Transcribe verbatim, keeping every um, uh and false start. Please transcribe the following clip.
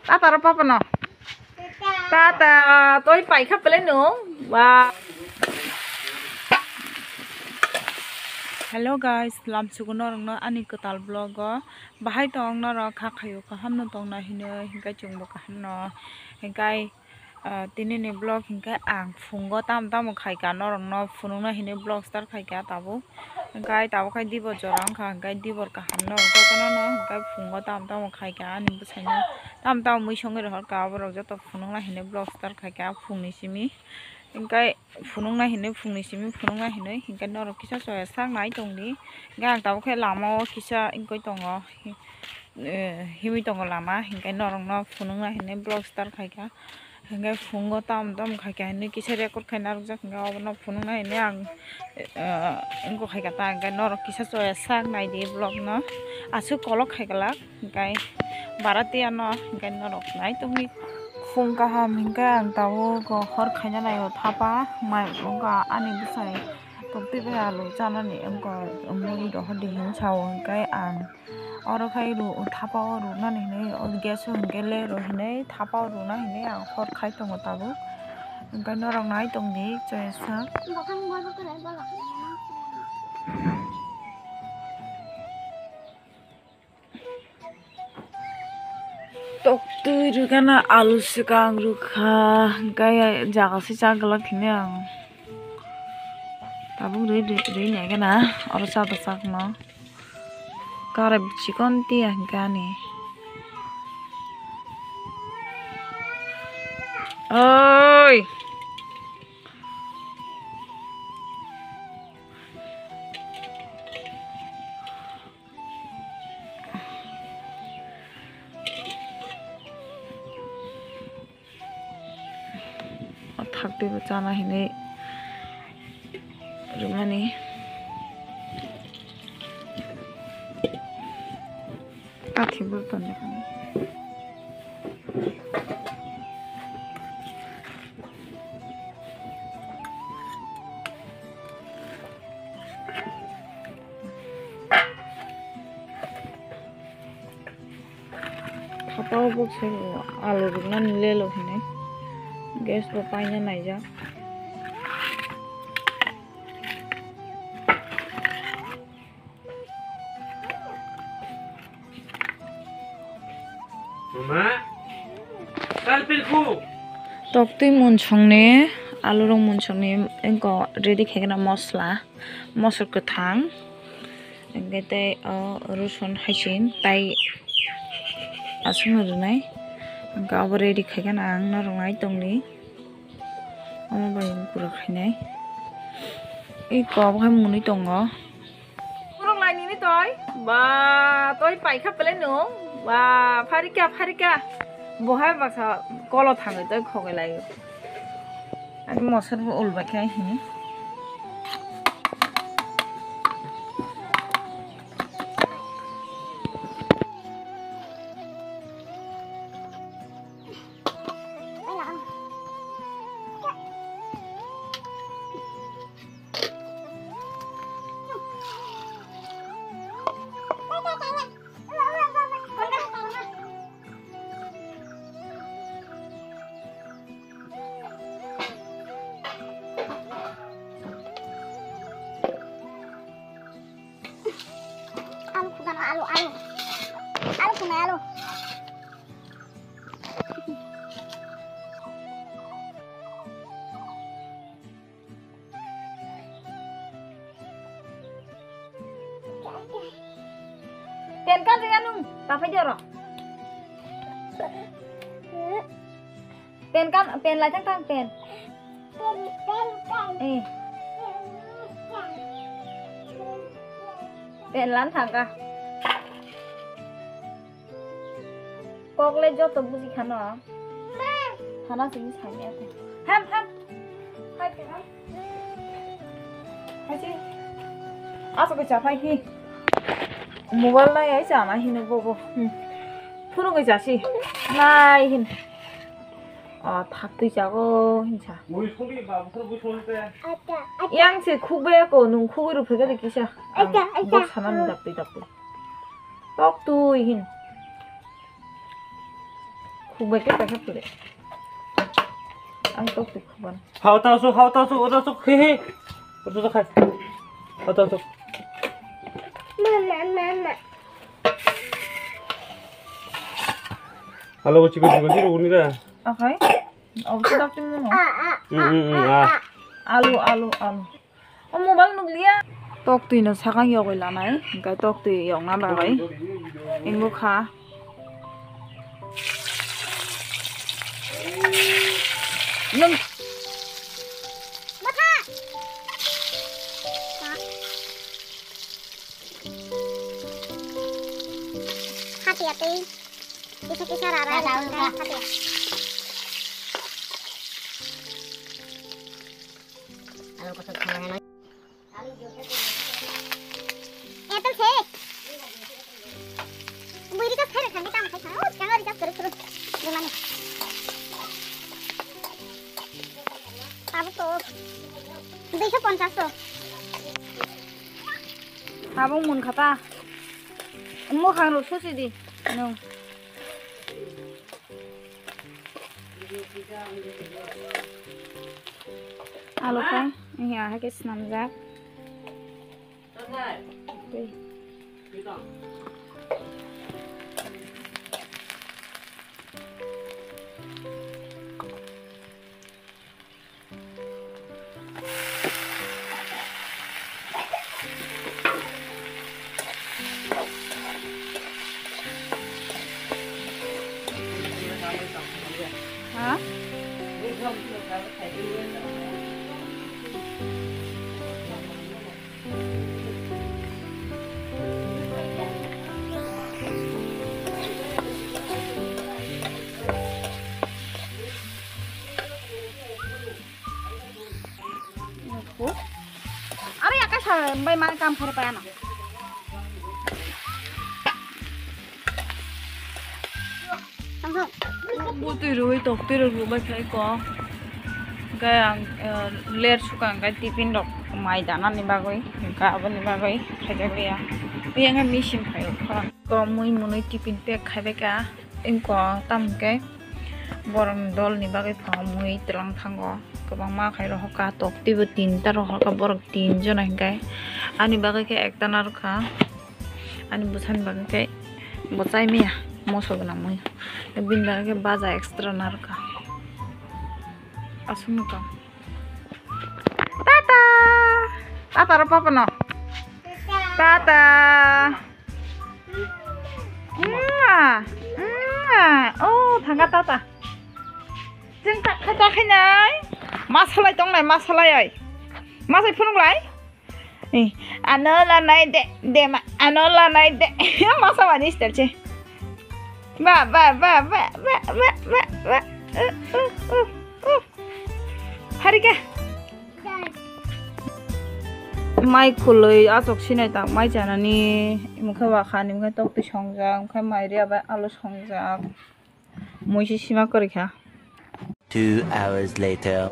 Tata ro papa no. Tata, toi paikha pele no. Ba. Hello guys, lamsugo norokno ani kwtal vlog o. Bahai tong norok kha khayo kaham no tongna hino, hinkai chwngbo kaham no. Hinkai Ah, tini ni vlog hinke ang phungo tamo tamo khaika norokno phunukna hinwi vlog start khaika tabuk. Hinke tabuk khai dibor jora wngkha, hinke dibor kaham no jotono no hinke phungo tamo tamo khaika ani bwsaino tamo tamo mui songwi rohorka, oborok joto phunukna hinwi vlog start khaika phungni simi. Hinke phunukna hinwi phungni simi phunukna hinwi hinke norok kisa soya sak nai tongdi. Hinke ang tabuk khe lama o kisa wngwi tongo. Eh, himwi tongo lama, hinke norokno phunukna hinwi vlog start khaika, hinke phungo tam tam khaika hinwi kisa record khai narwkjak, hinke obono phunukna hinwi ang, eh, wngkha khaika ta, hinke norok kisa soya sak naidi vlog no, aswk kolok khaikalak, hinke bara tei ano, hinke norok nai tongdi. Phung kaham hinke ang tabuk hor khaina naio thapa, mai wngkha ani bwsai tongtwi bai alu chanani wngkha, wngwi rohordi hinwi sao, hinke ang Oro khai ru, thapa o runa hinwi, o gas o hinwi le ro hinwi, thapa o runa hinwi ang hor khai tongo tabuk. Hinke norok nai tongdi, choya sak. Toktwi rwgana alu swkang rwkha, hinke jaga se chak glak hinwi ang tabuk rwi, rwi, rwi naikhe na, oro cha da chak no. Karai chikon tiya hinkhe ani. Oi. O thak twi bo chana hinwi rwmani. Kathi bo tonjaknai. Thapa o bo se alu rwknani lelo hinwi gas bo paina naijak. Mama, sal pilku. Toktwi munsongni, alurok munsongni, engko ready khaikhe na mosla. Mosok kwthang, hwnkhe tei o rosun haisin tai aswkno rwnai, hwnkhe obo ready khaikhe ang norok nai tongdi, omo bai gura khainai. Eko obo khe mwnwi tongo. Borok lai nini toi, ba toi paikha pele no, ba pharika pharika, bo hai baksa kolo thangwi toi khogwi lai. Ani mosor bo ulbai khai hini. Alu khuna, alu, alu. Alu khuna, alu. Pen kan sing anung, tapai dia ro. Pen kan, pen lai tang tang pen. Eh. Pen lan thang ka. Kok le joto buji khano. Hana sini sami ate. Ham, ham. Hai, ham. Hai si. Asa ko chapai hi. Mobile nai ai chana hino bobo. Hmm. Phunu ko chasi. Nai hin. Ah, thak twi chago hinsa. Yang se khukbai ako, nung khugwi rw phega de kisa. Acha, acha. Bok sana ni daptwi daptwi. Tok twi hin. Khukbai khe paikha pore. Ang tok tok khuban. Hao tao sok, hao tao sok, oro sok, he he. Oro sok khai. Hao tao sok. Mama, mama. Alo, chikon chikon chikon uni da. Akhai. Obo se tok twi mano. Mm, mm, mm, ah. Alu, alu, alu. O mobile nukliya. Tok twi no sakang yogwi lanai, hingkhe tok twi yokna bagwi. Ingo kha. Nwng. Hati hati. Kisa kisa rara. Hati. Apple se. Bui recharge khairok thangwi tamo khai thang. Oh, sekarang recharge kuru kuru. Gimana? Tabuk to. Duiso ponchas to. Tabuk mun khata. Mukhang rok susi di. Nung. Alo kha, iya, hai khe swnamjak. Tei. Ha? Are ya kaisa bai mane kam khare payana. Butui rwi toktwi rok rwbai khai ko. Hingke ang, eh, ler suka hingke tiffin rok mai danani bagwi, hingke aboni bagwi khaijak liya. Tei hingke machine phai rok kha. Ko mui mwnwi tiffin pack khaibai ka. Ingko tamo hingke borokni dolni bagwi pha mui twlang thango. Kwbangma khai rohorkha, toktwibo tinta rohorkha, borok tinjon hingke ani bagwi khe ekta narwkha. Ani bwsani bagwi khe bo chai maya moso gwnang mui. Bini bagwi khe baja extra narwkha. Aswk nukha. Tata! Tata ro papa no. Tata! Mwah! Mwah! Oh, thangka tata. Chwng ta kha ta khainai. Ma salai tongnai, ma salai oi. Ma sai phunuk lai. Eh, ano lanai de, de ma, ano lanai de. Ma sa wani style che. Ba, ba, ba. Uh, uh, uh, uh. Harika. Mai khului asok sinai tak mai chanani, mokhe wakha ni mokhe tok twi songjak, mokhe mai ria bai alu songjak, mui si sima kwrwi kha. Two hours later.